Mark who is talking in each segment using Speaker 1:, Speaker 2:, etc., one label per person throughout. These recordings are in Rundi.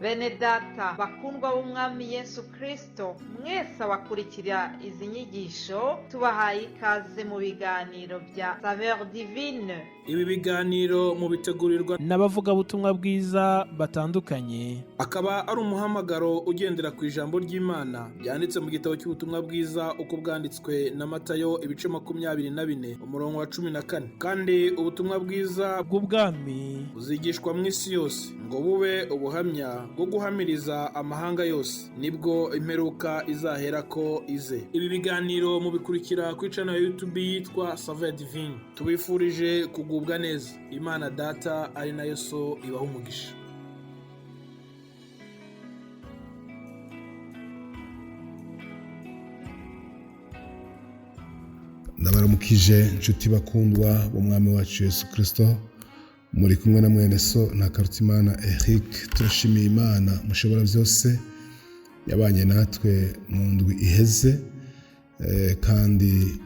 Speaker 1: Bene data bakundwa b'Umwami Yesu Kristo, mwese abakurikira izi nyigisho, tubahaye ikaze mu biganiro bya Saveur Divine.
Speaker 2: Ibi biganiro mubitegurirwa
Speaker 3: n'abavugabutumwa bwiza batandukanye.
Speaker 2: Akaba ari umuhamagaro ugendera ku ijambo ry'Imana ryanditse mu gitabo cy'ubutumwa bwiza uko bwanditswe na Matayo, ibice 24, umurongo wa 14. Kandi ubutumwa bwiza
Speaker 3: bw'ubwami
Speaker 2: buzigishwa mu isi yose ngo bube ubuhamya bwo guhamiriza amahanga yose, nibwo imperuka izaherako ize. Ibi biganiro mubikurikira kuri channel ya YouTube yitwa Saveur Divine. Tubifurije kugubwa neza. Imana Data ari nayo So ibaha umugisha.
Speaker 4: Ndabaramukije inshuti bakundwa b'Umwami wacu Yesu Kirisito, muri kumwe na mwene so na Karutimana Eric. Turashimiye Imana mushobora byose yabanye natwe mu ndwi iheze, kandi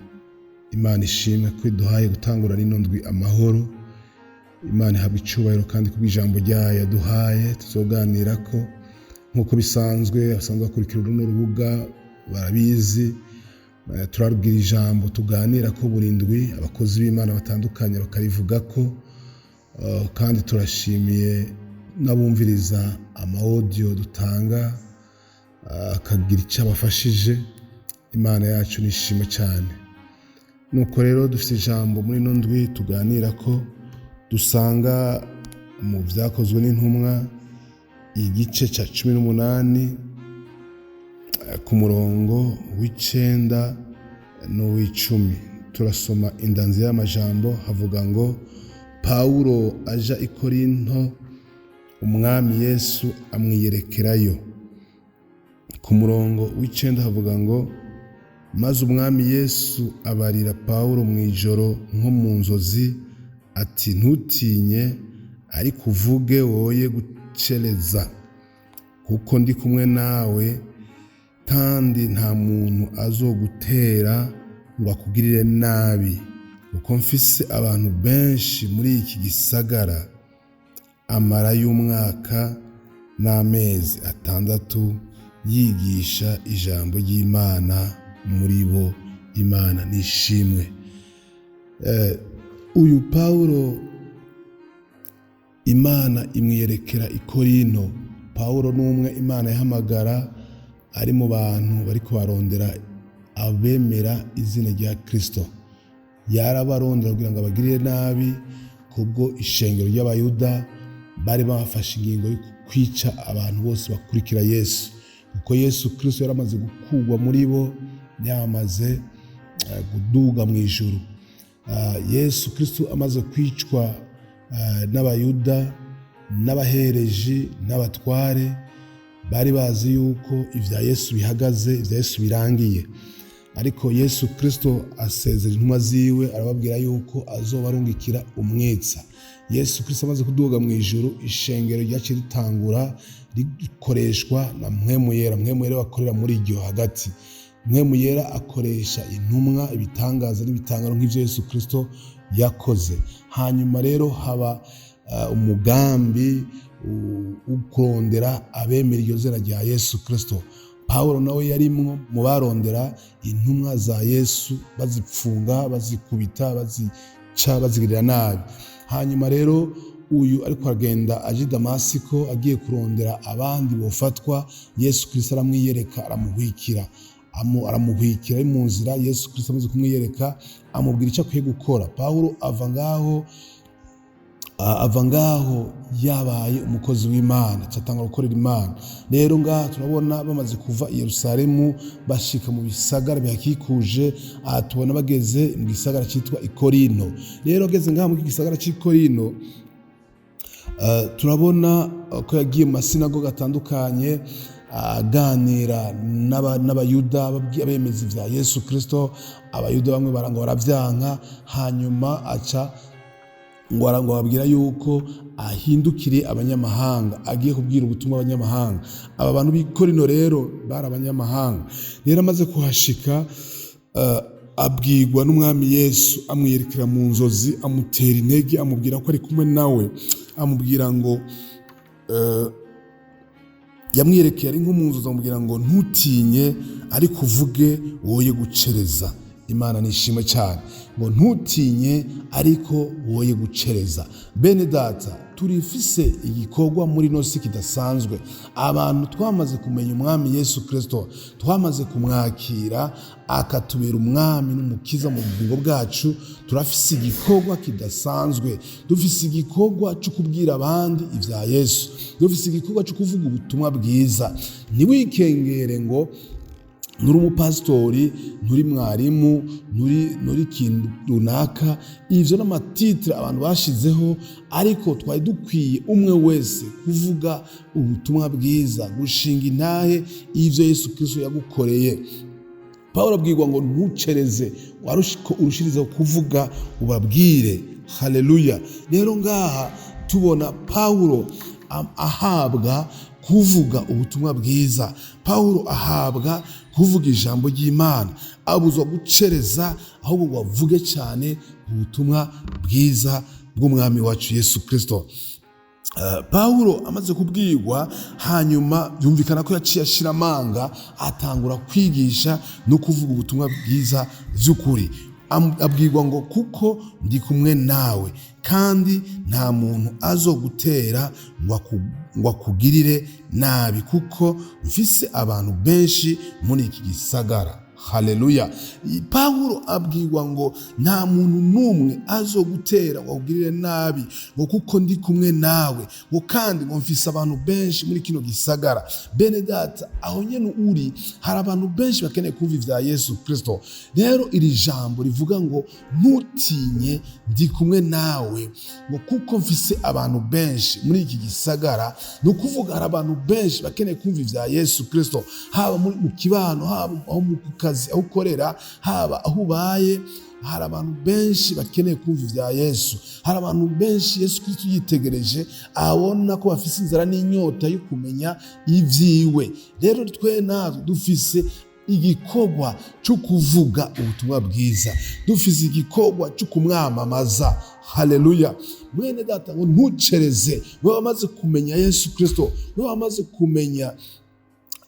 Speaker 4: Imana ishimwe ko iduhaye gutangura n'ino ndwi amahoro. Imana ihabwa icyubahiro kandi kubw'ijambo ryayo yaduhaye tuzoganira ko nk'uko bisanzwe. Abasanzwe bakurikira runo rubuga barabizi, turabwira ijambo tuganira ko buri ndwi, abakozi b'Imana batandukanye bakarivuga ko, kandi turashimiye n'abumviriza ama audio dutanga akagira icyo abafashije. Imana yacu nishimwe cyane. Nuko rero dufite ijambo muri ino ndwi tuganira ko dusanga mu Byakozwe n'Intumwa, igice cya 18, ku murongo w'9 n'uw'icumi. Turasoma indanzi y'amajambo, havuga ngo: Pawulo aja i Korinto, Umwami Yesu amwiyerekerayo. Ku murongo w'9 havuga ngo: maze Umwami Yesu abarira Pawulo mu ijoro nko mu nzozi ati: ntutinye, ariko uvuge woye gucereza, kuko ndi kumwe nawe, kandi nta muntu azogutera ngo akugirire nabi, kuko mfise abantu benshi muri iki gisagara. Amara y'umwaka n'amezi 6 yigisha ijambo ry'Imana muri bo. Imana nishimwe. Uyu Pawulo Imana imwiyerekera i Korinto. Pawulo n'umwe Imana yahamagara ari mu bantu bariko barondera abemera izina rya Kristo. Yarabarondera kugira ngo abagirire nabi, kubwo ishengero ry'Abayuda bari bafashe ingingo yo kwica abantu bose bakurikira Yesu, kuko Yesu Kristo yaramaze gukugwa muri bo, yamaze kuduga mu ijuru. Yesu Kristo amaze kwicwa n'Abayuda n'abahereji n'abatware, bari bazi yuko ivya Yesu bihagaze, ivya Yesu birangiye. Ariko Yesu Kristo asezera intumwa ziwe, arababwira yuko azobarungikira umwitsa. Yesu Kristo amaze kuduga mu ijuru, ishengero ryaciye ritangura rikoreshwa na Mpwemu Yera. Mpwemu Yera akorera muri iryo hagati. Mpwemu Yera akoresha intumwa ibitangaza n'ibitangaro nk'ivyo Yesu Kristo yakoze. Hanyuma rero haba umugambi wo kurondera abemera iryo zina rya Yesu Kristo. Pawulo nawe yarimwo mu barondera intumwa za Yesu, bazipfunga, bazikubita, bazica, bazigirira nabi. Hanyuma rero uyu ariko aragenda aje i Damasiko agiye kurondera abandi bofatwa, Yesu Kristo aramwiyereka, aramuhwikira. Aramuhwikira ari mu nzira. Yesu Kristo amaze kumwiyereka amubwira icyo akwiye gukora. Pawulo ava ngaho yabaye umukozi w'Imana, acatangura gukorera Imana. Rero ngaha turabona bamaze kuva i Yerusalemu bashika mu bisagara bihakikuje. Aha tubona bageze mu gisagara citwa i Korinto. Rero ageze ngaha mu gisagara c'i Korinto, turabona ko yagiye mu masinagoga atandukanye aganira n'Abayuda, abemeza ivya Yesu Kristo. Abayuda bamwe baranga baravyanka, hanyuma aca ngo ababwira yuko ahindukiriye abanyamahanga, agiye kubwira ubutumwa abanyamahanga. Aba bantu b'i Korinto rero bari abanyamahanga. Rero amaze kuhashika, abwirwa n'Umwami Yesu, amwiyerekera mu nzozi, amutera intege, amubwira ko ari kumwe nawe, amubwira ngo Yamwiyerekeye ari nk'umunzu, amubwira ngo: "Ntutinye, ariko uvuge, woye gucereza." Imana nishimwe cyane. Ngo: "Ntutinye, ariko woye gucereza." Bene data, turifise igikorwa muri ino si kidasanzwe. Abantu twamaze kumenya Umwami Yesu Kirisito, twamaze kumwakira akatubera Umwami n'Umukiza mu bugingo bwacu, turafise igikorwa kidasanzwe. Dufise igikorwa cyo kubwira abandi ibya Yesu, dufise igikorwa cyo kuvuga ubutumwa bwiza. Ntiwikengere ngo nturi umupasitori, nturi mwarimu, nturi ikintu runaka. Ivyo n'ama titres abantu bashizeho, ariko twari dukwiye umwe wese kuvuga ubutumwa bwiza, gushinga intahe ivyo Yesu Kristo yagukoreye. Pawulo abwirwa ngo: "Ntucereze, urushirizeho kuvuga, ubabwire." Haleluya! Rero ngaha tubona Pawulo ahabwa kuvuga ubutumwa bwiza. Pawulo ahabwa kuvuga ijambo ry'Imana, abuzwa gucereza, ahubwo ngo avuge cyane ubutumwa bwiza bw'Umwami wacu Yesu Kirisito. Pawulo amaze kubwirwa, hanyuma byumvikana ko yaciye ashira amanga, atangura kwigisha no kuvuga ubutumwa bwiza by'ukuri. Abwirwa ngo: "Kuko ndi kumwe nawe, kandi nta muntu azogutera ngo akugirire nabi, kuko mfise abantu benshi muri iki gisagara." Haleluya! Pawulo abwirwa ngo: "Nta muntu n'umwe azogutera ngo akugirire nabi," ngo: "kuko ndi kumwe nawe," ngo: "kandi ngo mfise abantu benshi muri kino gisagara." Bene data, aho nyene uri hari abantu benshi bakeneye kumva ivya Yesu Kristo. Rero iri jambo rivuga ngo: "Ntutinye, ndi kumwe nawe," ngo: "kuko mfise abantu benshi muri iki gisagara," ni ukuvuga hari abantu benshi bakeneye kumva ivya Yesu Kristo, haba mu kibano, haba aho mu kazi aho ukorera, haba aho ubaye. Hari abantu benshi bakeneye kumva ibya Yesu. Hari abantu benshi Yesu Kristo yitegereje abona ko bafise inzara n'inyota yo kumenya ibyiwe. Rero twe natwe dufise igikorwa cyo kuvuga ubutumwa bwiza, dufise igikorwa cyo kumwamamaza. Haleluya! Mwene data, ngo ntucereze. Wewe wamaze kumenya Yesu Kristo, wewe wamaze kumenya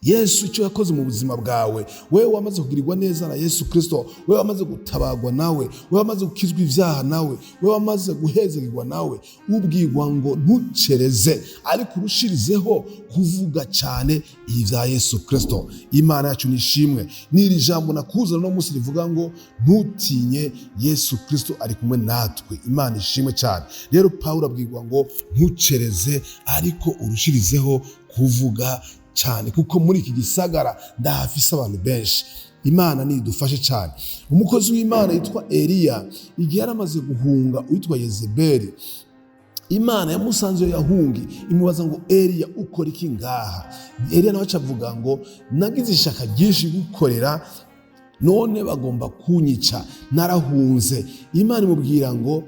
Speaker 4: Yesu icyo yakoze mu buzima bwawe, wewe wamaze kugirirwa neza na Yesu Kristo, wewe wamaze gutabagwa nawe, wewe wamaze gukizwa ibyaha nawe, wewe wamaze guhezerwa nawe, ubwirwa ngo: "Ntucereze, ariko urushirizeho kuvuga cyane ibya Yesu Kristo." Imana yacu nishimwe. N'iri jambo nakuzana no munsi rivuga ngo: "Ntutinye, Yesu Kristo ari kumwe natwe." Imana ishimwe cyane. Rero Pawulo abwirwa ngo: "Ntucereze, ariko urushirizeho kuvuga cyane, kuko muri iki gisagara ndahafise abantu benshi." Imana nidufashe cyane. Umukozi w'Imana yitwa Eliya, igihe yari amaze guhunga uwitwa Yezebeli, Imana yamusanze iyo yahungi, imubaza ngo: "Eliya, ukora iki ngaha?" Eliya nawe aca avuga ngo: "Nagize ishaka ryinshi gukorera, none bagomba kunyica, narahunze." Imana imubwira ngo: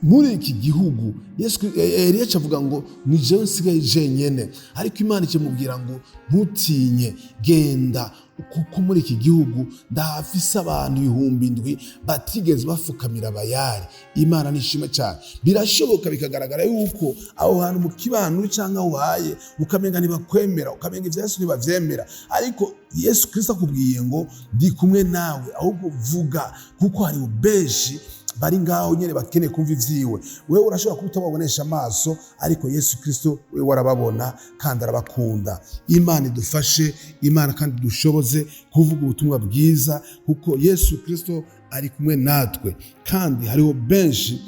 Speaker 4: "Muri iki gihugu," Yesu, Eliya avuga ngo: "Ni jewe nsigaye jenyene." Ariko Imana ikimubwira ngo: "Ntutinye, genda, kuko muri iki gihugu ndahafise abantu 7000 batigeze bafukamira Bayari." Imana nishima cyane. Birashoboka bikagaragara yuko aho hantu mu kibano cyangwa aho ubaye ukamenga ntibakwemera, ukamenga ibya Yesu ntibavyemera, ariko Yesu Kristo akubwiye ngo: "Ndi kumwe nawe, ahubwo vuga, kuko hari benshi bari ngaho nyene bakeneye kumva ivyiwe." Wewe urashobora kuba utababonesha amaso, ariko Yesu Kristo we warababona kandi arabakunda. Imana idufashe, Imana kandi dushoboze kuvuga ubutumwa bwiza, kuko Yesu Kristo ari kumwe natwe kandi hariho benshi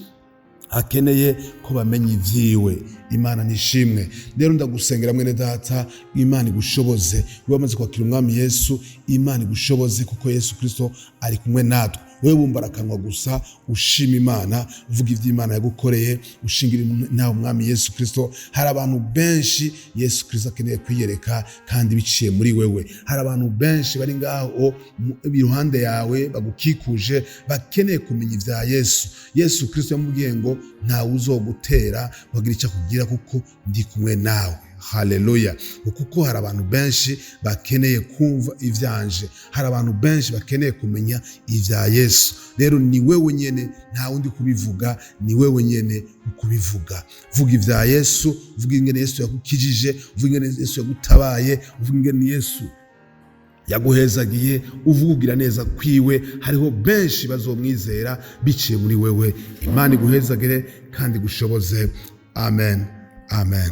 Speaker 4: akeneye ko bamenya ivyiwe. Imana nishimwe. Rero ndagusengera, mwene data, Imana igushoboze. Wewe wamaze kwakira Umwami Yesu, Imana igushoboze, kuko Yesu Kristo ari kumwe natwe. Wewe bumbara akanwa gusa, ushima Imana, uvuga ivy'Imana yagukoreye, ushingira nawe Umwami Yesu Kristo. Hari abantu benshi Yesu Kristo akeneye kwiyereka kandi biciye muri wewe. Hari abantu benshi bari ngaho iruhande yawe bagukikuje bakeneye kumenya ibya Yesu. Yesu Kristo yamubwiye ngo: "Ntawe uzogutera wagira icyo akubwira, kuko ndi kumwe nawe." Haleluya! Kuko hari abantu benshi bakeneye kumva ivyanje, hari abantu benshi bakeneye kumenya ivya Yesu. Rero ni wewe nyene, nta wundi kubivuga, ni wewe nyene ukubivuga. Vuga ivya Yesu, vuga ingene Yesu yakukijije, vuga ingene Yesu yagutabaye, vuga ingene Yesu yaguhezagiye, uvuga neza kwiwe. Hariho benshi bazomwizera biciye muri wewe. Imana iguhezagire kandi igushoboze. Amen, amen.